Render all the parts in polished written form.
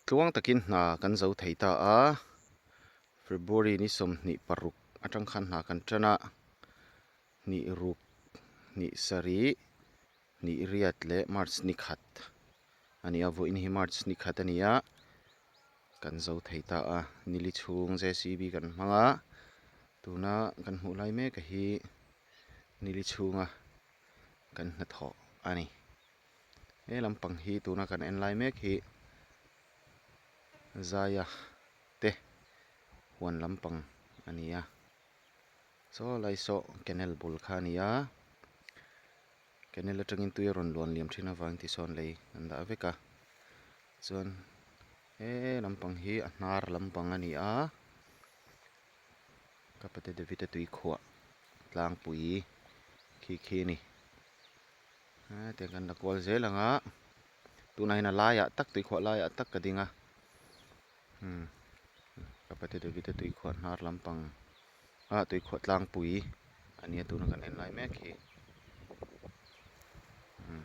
Tluang takin hna kan zo thei ta a, February ni 26 atang khan hna kan tan a, hnih ruk, hnih sarih, hnih riat leh March ni khat a ni a, vawiin hi March ni khat a ni a, kan zo thei ta a, nili chhung JCB kan hmang a, tuna kan hmuh lai mek a hi nili chhunga kan hnathawh a ni. He lampang hi tuna kan en lai mek hi Zaia te huan lampang a ni a, chaw lai saw canal bul kha a ni a, canal atangin tui a rawn luan liam thin avangin tisawn lei an dah vek a, chuan he lampang hi a hnar lampang a ni a, ka pate David a tui khuah tlangpui khi khi a ni. Hetiang kan la kual zel ang a, tunah hian a laiah tak tuikhuah laiah tak ka ding a, umm ka pate David a tuikhuah hnar lampang ah tuikhuah tlangpui a nia tuna kan en lai mek hi umm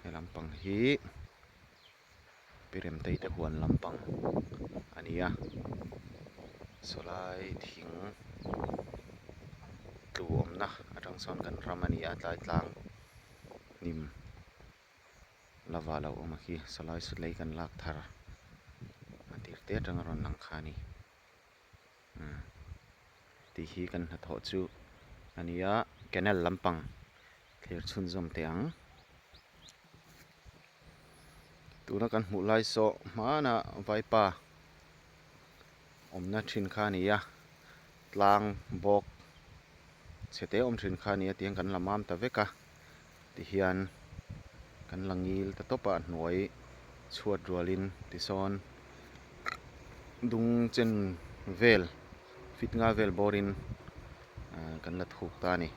he lampang hi Piremtei te huan lampang a ni a, sawlai thing tlu awmna atang sawn kan ram a ni a tlai tlang hnim lava lo awm a khi sawlai sut lei kan lak thar a tir te atanga rawn lang kha a ni umm tih hi kan hnathawh chu a ni a canal lampang thlir chhunzawm teh ang. Tuna kan hmuh lai saw hmana vaipa awmna thin kha a ni a, tlang bawk chhe te awm thin kha a ni a tiang kan la mam ta vek a, tihian kan la ngil ta tawp a a hnuai chhuat rualin tisawn dung chen vel fit nga vel bawrin kan la thuk ta a ni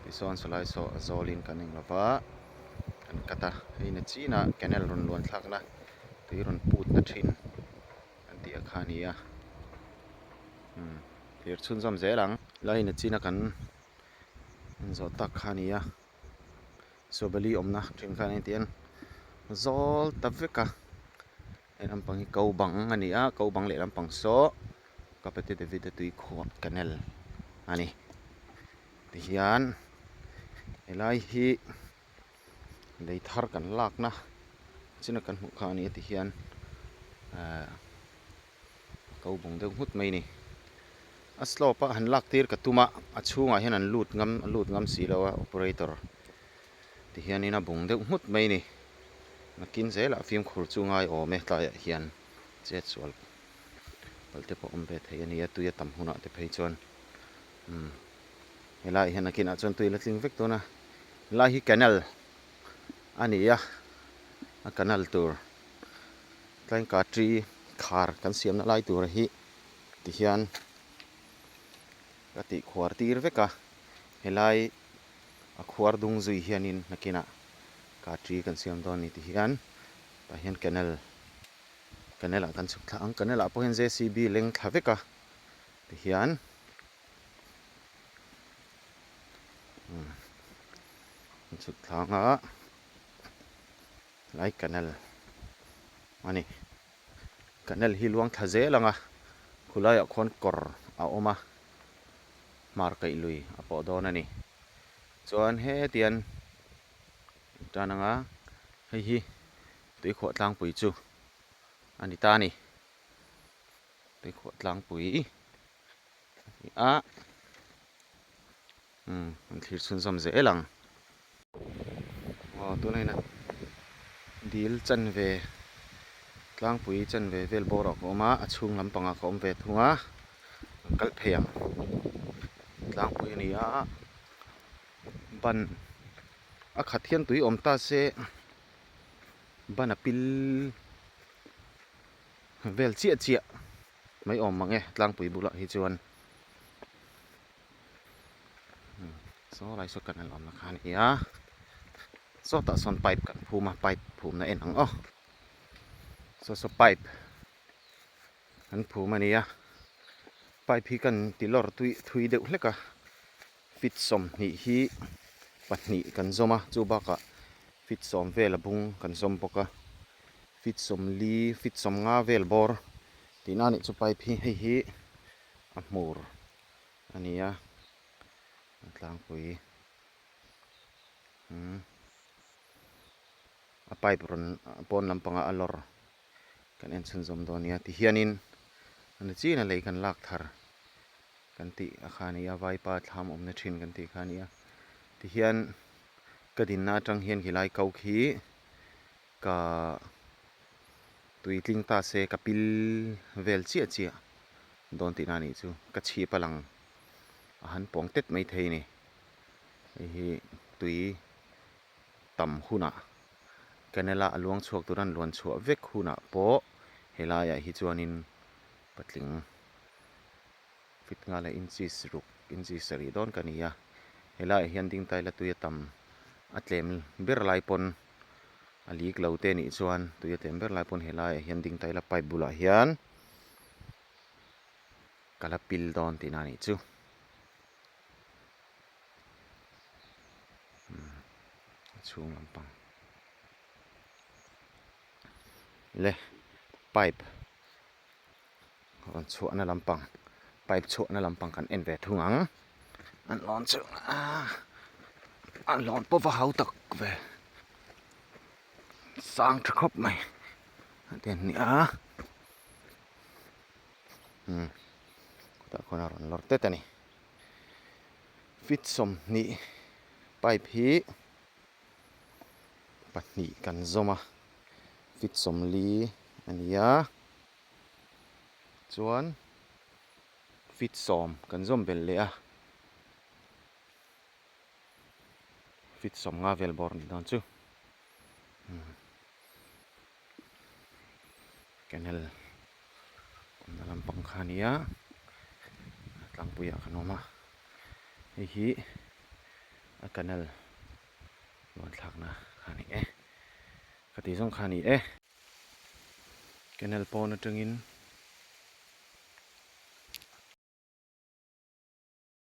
tisawn sawlai saw a zawlin kan eng lova. Kan cut a hei na chinah canal rawn luan thlakna tui rawn put na thin an tih a kha a ni a umm thir chhunzawm zel ang. Lai na china kan zawh tak kha a ni a strawberry awmna thin kha a ni tih a zawl ta vek a hei lampang hi ko bang a ni a ko bang leh lampang saw ka pate David a tui khuah canal a ni. Tihian helai hi lei thar kan lakna china kan hmuh kha a ni a tihian ahh a ko bawng deuh nghut mai a ni. A slope a han lak tir ka tum a a chhungah hian an lut ngam a lut ngam si lo a operator tihianin a bawng deuh nghut mai a ni. Nakin zelah fimkhur chu ngai awm e tlaiah hian chet sual palh te pawh awm ve thei a ni a tui a tam hunah te phei chuan. Umm helaiah hian nakinah chuan tui la tling vek dawn a helai hi canal a ni a a canal tur tlai tree khar kan siamna lai tur hi tihian ka tih khuar tir vek a helai a khuar dung zui hianin nakinah ka tree kan siam dawn a ni tihian tah hian canal canal ah kan chhuk thla ang canal ah pawh hian JCB leng thla vek a tihian an chhuk thlang a lai canal a ni canal hi luang thla zel ang a khulaiah khuan kawr a awm a hmar kaih lui a pawh dawn a ni chuan hetian tan anga hei hi tuikhuah tlangpui chu a ni ta a ni. Tuikhuah tlangpui a ni a umm an thlir chhunzawm zel ang aw tunah hian dil chanve tlangpui chanve vel bawrah ka awm a a chhung lampangah ka awm ve thung a an kal phei ang tlangpui a ni a ban a khat hian tui awm ta se ban a pil. Vel chiah chiah mai awm mang e tlangpui bulah hi chuan saw lai saw canal awmna kha a ni a sawtah sawn pipe kan phum a pipe phumna en ang aw saw saw pipe an phum a ni a pipe hi kan ti lawr tui thui deuh hlek a feet 20 hi pahnih kan zawm a chu bakah feet 10 vel a bung kan zawm bawk a. Feet 40 feet 50 vel bawr tihna a nih chu pipe hi hei hi a hmur a ni a a tlangpui umm a pipe rawn pawn lampanga a lawr kan en chhunzawm dawn nia tihianin a ni chin a lei kan lak thar kan tih a kha a ni a vaipa thlam awmna thin kan tih kha a ni a tihian ka dinna atang hian khilai ko khi ka tui tling ta se ka pil vel chiah chiah dawn tihna a nih chu ka chhip a lang a han pawng tet mai thei a ni hei hi tui tam hunah canal a a luang chhuak tur an luan chhuah vek hunah pawh helaiah hi chuanin patling fit nga leh inches ruk inches sarih dawn ka ni a helaiah hian ding taila tui a tam a tlem ber lai pawn a lik lo te nih chuan tui a tlem ber lai pawn helaiah hian ding taila pipe bulah hian ka la pil dawn tihna a nih chu. A chhung lampang le pipe rawn chhuahna lampang pipe chhuahna lampang kan en ve thung ang an lawn chu ah an lawn pawh va hau tak ve sang tha khawp mai a ti a ni a umm khutah khuan a rawn lawr tet a ni. Feet 20 pipe hi pahnih kan zawm a feet 40 a ni a chuan feet 10 kan zawm belh leh a feet 50 vel bawr a nih dawn chu canal awmna lampang kha a ni a tlangpuiah kan awm a hei hi a canal luan thlakna kha a ni e ka tih zawng kha a ni e canal pawn atangin.